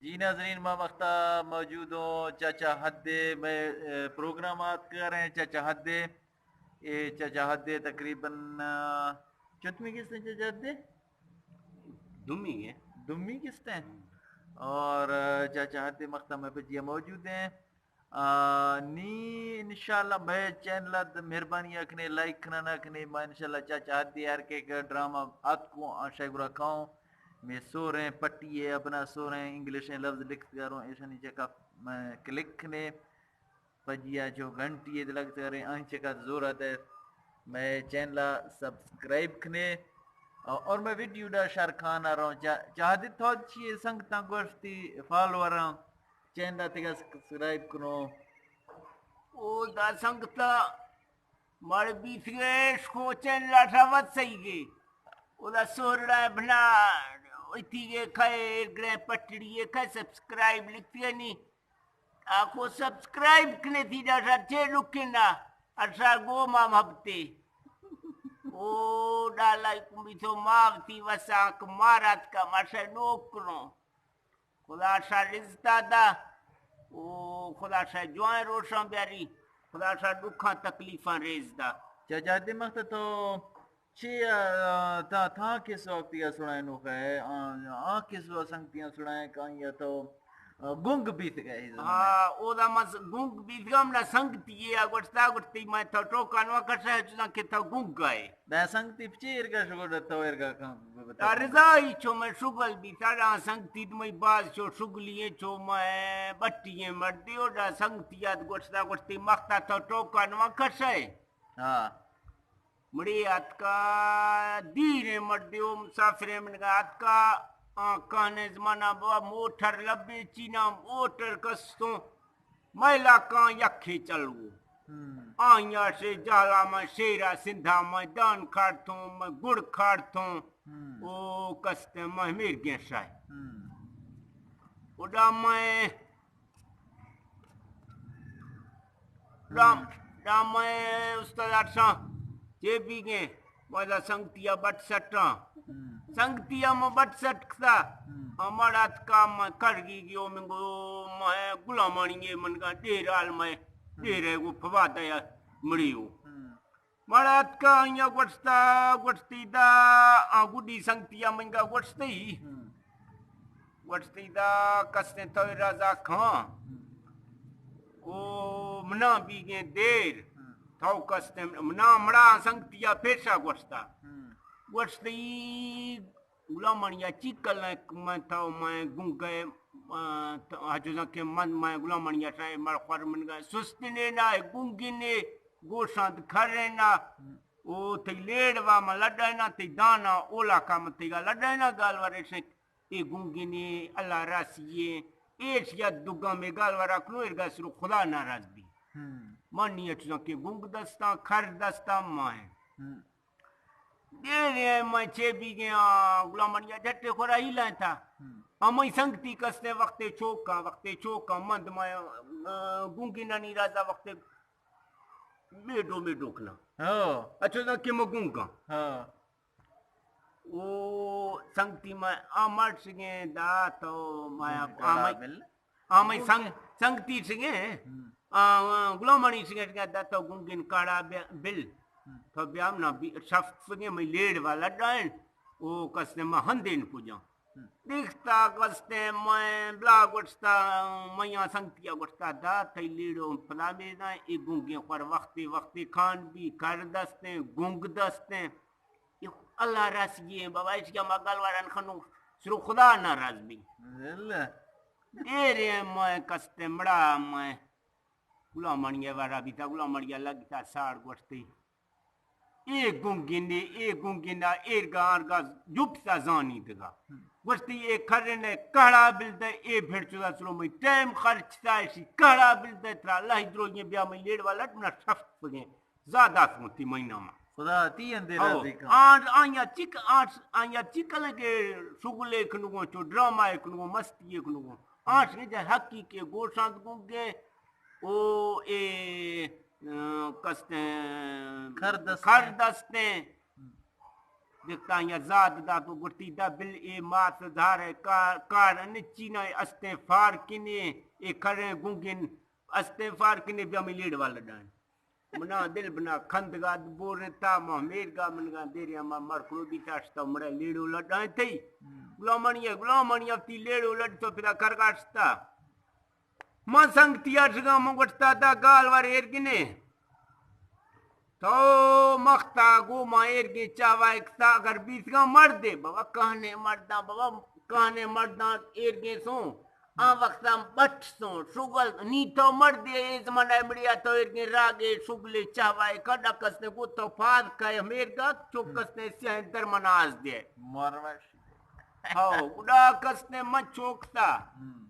جی ناظرین، ما وقتا موجود ہوں چاچا حدے، میں، اے، پروگرام آتکا رہے ہیں چاچا حدے۔ اے چاچا حدے تقریباً، آ، چتمی قسط ہیں چاچا حدے؟ دومی ہے۔ دومی قسط ہیں۔ ہم۔ اور، آ، چاچا حدے مقطع میں پجیا موجود ہیں۔ آ، نی انشاءاللہ مئے چینل ءَ مہربانی ءَ کنے، لائک کنانا کنے، ما انشاءاللہ چاچا حدے ہر کہ ڈرامہ آتکو آ شے گرا کاؤں۔ میں سوریں پٹی ہے، اپنا سوریں انگلش ہیں لفظ لکھت کروں، ایشانی چکا میں کلک کنے۔ پجیا جو گھنٹی ہے لگت کریں، آنچ چکا زور دے۔ مئے چینل ءَ سبسکرائب کنے۔ اور، اور میں ویڈیو ڈا شر کھانا رہوں۔ چا-، چاہدے تو چیئے سنگتاں گوشتی فالووراں۔ چینل ءَ تگا سبسکرائب کنو۔ او دا سنگتا مڑ بیتگے شکو چینل ءَ ٹھا وت سہی گے۔ او دا سورڑا بنا ایتی گے کھے گرے پٹڑی گے کھے سبسکرائب لکھتی گے نی۔ آکو سبسکرائب کنے تھی ڈا ٹھا چے لکھنا۔ ارشا گو ما محبتے۔ او ڈالا کمی تو ماو تھی وسانک مارات کا ماشا نوک کنو۔ خدا شا رزتا دا۔ او خدا شا جوائیں روشاں بیاری۔ خدا شا ڈکھاں تکلیفاں ریز دا۔ چاچا دمخت تو چی، آ، تا، تا کس وقت یا سنائے نوخہ ہے؟ آ، آ کس وقت سنگتیاں سنائے کاں یا تو، آ، گنگ بیت گئے ہی زمانے؟ ہاں، او دا مس گنگ بیت گا، منا سنگتی یا گوشتا گوشتی میں تو ٹوکا نوا کشا ہے، چنا کہ تو گنگ گئے۔ دا سنگتی پچی ارگا شگل تو ارگا کاں بتا۔ رضا ہی چو میں شگل بیتا، دا سنگتی تو میں باز چو شگلی ہیں، چو میں بٹی ہیں مردی، او دا سنگتی یاد گوشتا گوشتی مختا تو ٹوکا نوا کشا ہے۔ ہاں۔ مڑی آتکا دیریں مردے و مسافریں منگا آتکا، آ کہنیں زمانہ با موٹر لبے چینا موٹر کستوں، مئے علاقہ یکے چلو۔ ہم۔ آئیا شے جہلا میں شیرا سندھا میں دان کھاڑتوں، میں گڑ کھاڑتوں، ہم۔ او کستے میں میرگیں شاہ۔ ہم۔ اڈا میں ڈام، ہم۔ ڈام میں استاد اٹھاں، چے بیگیں، واجہ سنگتیا بٹ سٹاں۔ ہم۔ سنگتیا میں بٹ سٹ کتا، ہم۔ امڑ اتکا میں کڑگی گیو، من گو میں غلامانی گے من گا ڈیر حال میں، ہم۔ ڈیر ہے وہ فوادہ یا مڑیو۔ ہم۔ مڑ اتکا آئیا گوشتا، گوشتی دا، آ گڈی سنگتیا منگا گوشتی۔ ہم۔ گوشتی دا کستیں تو رضا کھاں۔ ہم۔ او منا بیگیں دیر۔ ہم۔ تو کستیں منا مڑا سنگتیا پیشا گوشتا۔ ہم۔ گوشتی غلامانیا چی کلیں من تو میں گنگے، آ، تو ہجوزاں کہ من، میں غلامانیا شاہ مڑ خور من گا سستنے نا، گنگی نے، گوشاں کھرے نا۔ ہم۔ او تئی لیڑ وا من لڈائنا، تئی دانا اولا کا من تئی گا لڈائنا، گال ورے شک۔ اے گنگینے، اللہ راسی اے، ایش یا دگا میں گال ورا کنو، ارگا سرو خدا ناراض بی۔ ہم۔ من نی اچ کہ گنگ دستاں، کھر دستاں، ماں۔ ہم۔ دیرے میں چے بیگیں، آ، غلامانیا جھٹے خورا ہی لائیں تھا۔ ہم۔ ہمیں سنگتی کستے وقتے چوکاں، وقتے چوکاں، مند میں، آ، گنگی نانی رازا وقتے میڈو میڈو کنا۔ ہاں۔ اچھا، نہ کہ میں گنگاں۔ ہاں۔ او سنگتی میں آ مٹ سگیں دا تو مایا ہم، آ میں، بل۔ آ میں سنگ-، سنگتی سگیں۔ ہم۔ آ، غلامانی سگیں دا تو گنگین کاڑا بل۔ ہم۔ تو بیا نا بی-، شفت سگیں میں لیڑ والا ڈائن۔ او کستے میں ہندین کجاں۔ ہم۔ دیکھتا گوستیں میں بلا گوشتا، میاں سنگتیا گوشتا، دا تئی لیڑو پدا میداں، اے گنگیں خور وختے وختے کھان بی، کر دستیں، گنگ دستیں۔ اے اللہ راست گی ہیں بابا، ایشی ما گل وارن خنو، سرو خدا ناراض بی۔ اللہ۔ دیرے میں کستے مڑا میں غلامانی ء ورا بیتا، غلامانی ء لگتا ساڑ گوشتی، اے گنگینے، اے گنگینا، ایرگا آرگا جپتا زانی دگا۔ ہم۔ گوشتی، اے کرنے کڑا بل دے، اے بھڑ چودا سلو میں ٹائم خرچ تا، ایشی کڑا بل دے، ترا اللہ دروگیں بیا میں لیڑ والا نہ شفت پگیں۔ زیادہ کن تی مہینہ ما۔ خدا تی اندے او، راضی کن۔ آن، آیا چک، آن، آیا چکل کے شغلے کنگو، چو ڈرامہ کنگو، مستی کنگو۔ آن شنگے جا حقیقی گوشاند گنگے، او اے، آ، کستیں کھر دستیں۔ کھر دستیں۔ ہم۔ دکتاں یا زاد دات و گٹی دا بل اے مات دھار کار، کار انچی نہ استیں فار کنے، اے کریں گنگن استیں فار کنے بیا می لیڑ والا ڈائیں۔ منا دل بنا کندگا بورتا ما میرگا منگا دیریا ما مر کلو بیتا اشتا مڑا لیڑو لڈائیں تئی۔ غلامانی ہے، غلامانی افتی لیڑو لڈ تو پدا کرگا اشتا۔ من سنگتی ءَ شگاں من گوشتا دا گال ور ایرگنے۔ تو مختا گو ما ایرگیں چاوائے کتا اگر بیتگاں مردے بابا کہنے مرداں بابا کہنے مرداں ایرگیں سوں۔ آ وقتا بٹ سوں شغل نی تو مردے اے زمانہ مڑیا تو ایرگیں راگے شغلے چاوائے کڈا کسنے گو تو پاد کئے میرگا چوک کسنے سیاہیں در مناز دے۔ مروش۔ ہاؤ، گڈا کسنے من چوکتا۔ ہم۔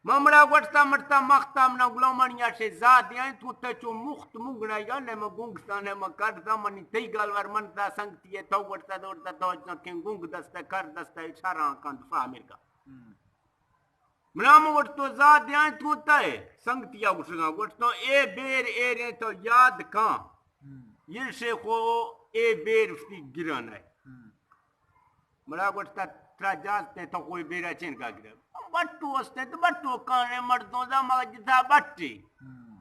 من مڑا گوٹتا مڑتا مختا منا غلامانی آشے زا دیاں تو تے چو مخت منگنا یا نہ من گنگستا نہ من کردتا منی تئی گالوار من تا سنگتی ہے تو گوٹتا دوڑتا تو جنا کن گنگ دستا کر دستا اشارہ کن دفا میرگا۔ ہم۔ منا من گوٹتو زا دیاں تو تے سنگتی آ گوشگا گوٹتو اے بیر ایرے تو یاد کن۔ ہم۔ یہ شیخو اے بیر اشتی گران ہے۔ ہم۔ مڑا گوشتا ترا جاز تے تو کوئی بیرا چین کا گرے۔ بٹو استے تو بٹو کانے مردوں دا مگا جتا بٹی۔ ہم۔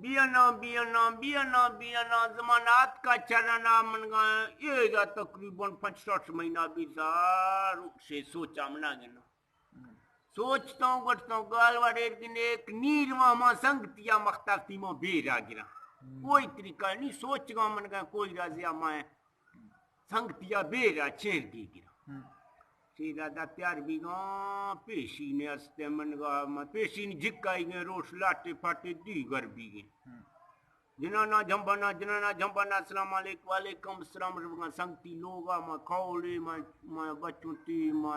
بیانا، بیانا، بیانا، بیانا، زمانہ آتکا چرنا منگا، اے دا تقریباً پنچ شش مہینہ بیتا، روشے سوچا منا گنا۔ ہم۔ سوچتوں، گوشتوں، گالوار ایرگن ایک نیرواں ما سنگتیا مختا تیمو بیرا گرا۔ ہم۔ کوئی طریقہ نہیں، سوچگا منگا کوئی رازیا ما سنگتیا بیرا چیر گی گرا۔ ہم۔ چیرا دا تیار بیگاں، پیشی نے استے منگا، ما پیشی نے جھکائی گئے، روش لاٹے پھاٹے دیگر بیگیں۔ ہم۔ جنانا جھمبانا، جنانا جھمبانا، السلام علیکم، وعلیکم السلام، ربگاں سنگتی لوگا، ما کھولے، ما، ما بچوں تی، ما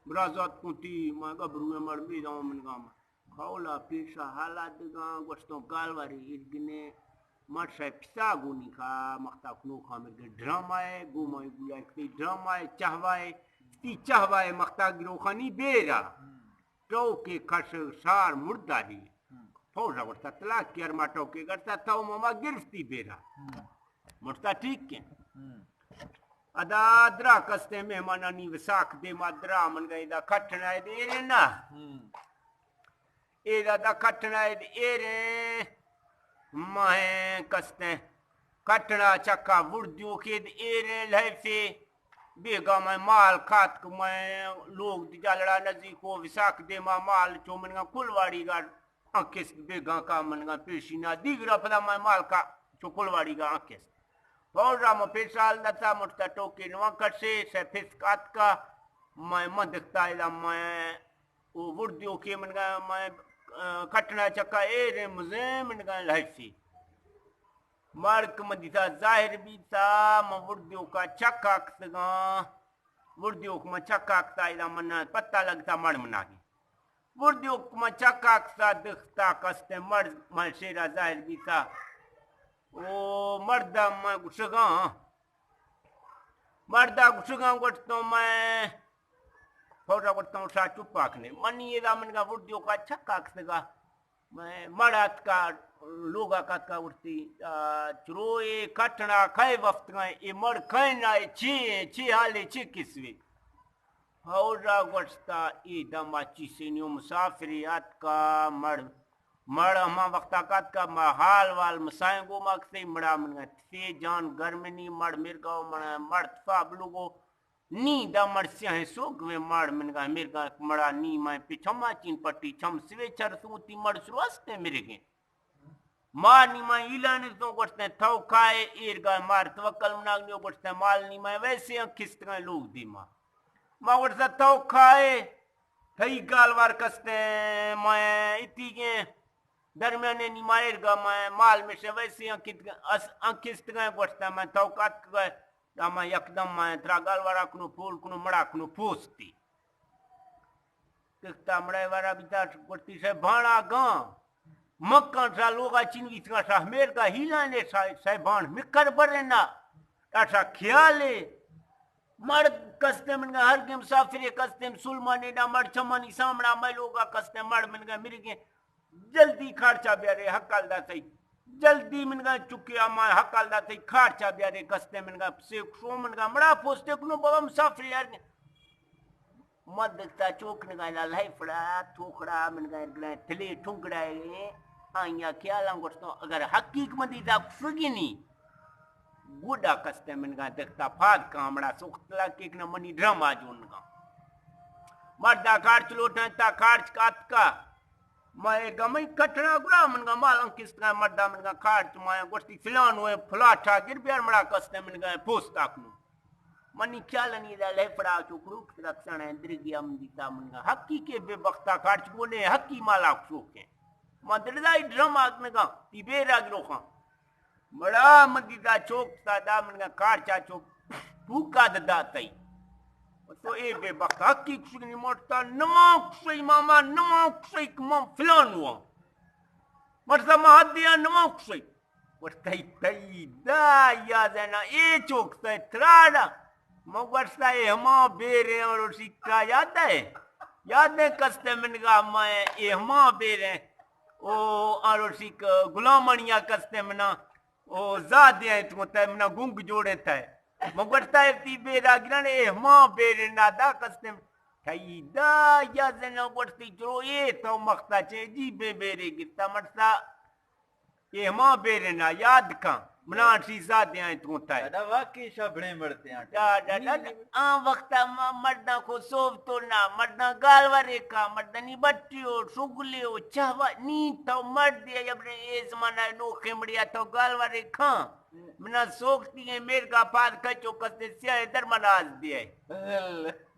برازات کوں تی، ما گبرو مڑ میداں منگا ما۔ کھولا پیشا حالا دگاں، گوشتوں گالواری ایرگنے، مٹ شای پسا گونی کا، مختا کنو خامر گے ڈرامہ ہے، گو ما گویا کتی ڈرامہ ہے، چہوا ہے، تی چہوا ہے، مختا گروخانی بیرا۔ ہم۔ ٹوکے کش شار مرداری۔ ہم۔ فوجا گوشتا طلاق کر ما ٹوکے گرتا تو ما گرفتی بیرا۔ ہم۔ مڑتا ٹھیک کے۔ ہم۔ ادا درا کستے مہمانانی وساک دے ما درا من گئے دا کٹنا ہے دے رے نا۔ ہم۔ اے دا دا کٹنا ہے دے رے۔ ماہیں کستے کٹنا چکا وردیو کے دے رے لہفے۔ بیگا میں مال کاتک میں لوگ دی جالڑا نزیکو وساک دے ما مال چو منگا کلواڑی گا انکست بیگا کا منگا پیشینا دیگرا پدا میں مال کا چو کلواڑی گا انکست۔ فوجا مو پیشال دتا مٹتا ٹوکے نواں کشے سے پھس کاتکا میں من دکھتا ادا میں او وردیو کے منگا میں، آ، کٹنا چکا اے رے مزے منگا لہسی۔ مارک من دیتا ظاہر بیتا، من وردیوکا چکا کتگاں۔ وردیوک من چکا کتا، ادا من پتہ لگتا مڑ مناگی۔ وردیوک من چکا کتا، دختا کستے مڑ، من شیرا ظاہر بیتا۔ او مردا من گشگاں۔ مردا گشگاں گوشتوں من، فوجا گوشتوں شا چپا کنے۔ منی ادا منگا وردیوکا چکا کتگا۔ مئے مڑ آتکا، لوگا کاتکا گوشتی، آ، چروئے کٹنا کئے وفتگاں، اے مڑ کئے نا، اے چی ایں، چی حالے، چی قصوے؟ فوجا گوشتا، اے دما چیسے نیو مسافرے آتکا، مڑ، مڑ ہما وختا کاتکا، ما حال وال مسائیں گو ما کسے، مڑا منگا تفے جان گرمنی، مڑ مرگا، مڑ، مڑ تفا بلوگو، نی دا مڑ سیاہیں سوگویں ماڑ منگا مرگا مڑا نی مائیں پہ چما چین پٹی چم سوے چر سوتی مڑ سروستے مرگیں۔ ما نی مائیں ایلان تو گوشتیں تو کائے ایرگا مار توکل مناگ نیو گوشتیں مال نی مائیں ویسے ہم کستگاں لوگ دیما۔ ما گوشتا تو کائے تئی گالوار کستیں مائیں اتیگیں۔ درمیانے نی مائرگا مئے مال مشے ویسے انکت، اس، انکستگاں گوشتا مئے توک اتکگا، دا مئے یکدم مئے ترا گالوارا کنو پول کنو مڑا کنو پوستی۔ تختا مڑے وارا بیتا گوشتی شے بھانا گاں۔ مکان شا لوگا چین ویتگا شا میرگا ہیلانے شا، شے بھان مکر برنا۔ اشا خیالے۔ مڑ کستم انگا ہر گم مسافرے کستم سلمانے نا مڑ چمانی سامنا مئے لوگا کستم مڑ منگا مرگے۔ جلدی کارچا بیارے، حق حال دا سہی۔ جلدی منگا چکے آ ما حقال دا تئی کارچا بیارے کستے منگا پسے کشو منگا مڑا پوستے کنو بابا مسافر یار۔ ما دکتا چوک نگا لال ہے فڑا توکڑا منگا گڑا تلے ٹھنگڑا ہے۔ آئیا خیالاں گوشتوں اگر حقیق مدی دا کشگی نی۔ گوڈا کستے منگا دکتا پاد کامڑا سوخت لا کیک نہ منی ڈرم آ جون گا۔ مردا کارچ لوٹاں تا کارچ کاتکا۔ ما اے گمئی کٹنا گڑا منگا مالاں کستگا مردا منگا کارچ مایا گوشتی فلان ہوئے پلاٹا گر بیار مڑا کستے منگا پوستا کنو۔ منی خیال انی دا لے پڑا چو کروک ترکسن ہے درگی ہم دیتا منگا حقیقے بے بختا کارچ گونے حقی مالا کشوکے۔ ما دردائی ڈرم آکنگا تی بے راگ روخاں۔ مڑا من دیتا چوک تا دا منگا کارچا چوک بھوکا دا داتئی۔ تو اے بے بخت حقی کشگنی مرتا نما کشئی ماما نما کشئی کما فلان ہوا۔ مرتا ما حد دیا نما کشئی۔ گوشتئی تئی دا یاد ہے نا اے چوک تا تراڑا۔ ما گوشتا اے ہما بیرے اور سکا یاد ہے؟ یاد ہے کستے منگا ما اے ہما بیرے۔ او آروشیک غلامانیا کستے منا او زادے انت گوں تہ منا گنگ جوڑے تہ۔ من گوشتا ارتی بیرا گران اے ہما بیرے نادا کستے تئی دا یا زنا گوشتی چرو اے تو مختا چے جی بے بیرے گرتا مرتا۔ اے ہما بیرے نا یاد کن منا ٹی زادے انت گوں تہ۔ دا واقعی شبڑے مڑتے ہیں۔ دا، دا، دا، دا۔ آ وقتا ما مرداں کو سوب تو نہ، مرداں گالوارے کھاں، مردانی بٹی ہو، شگلے ہو، چہوا، نی تو مردے، یا بنے اے زمانہ نو خمڑیا تو گالوارے کھاں۔ منا سوکتی ہے، میرگا پاد کچو کستے سیاہ در منا آز دے۔ اللہ۔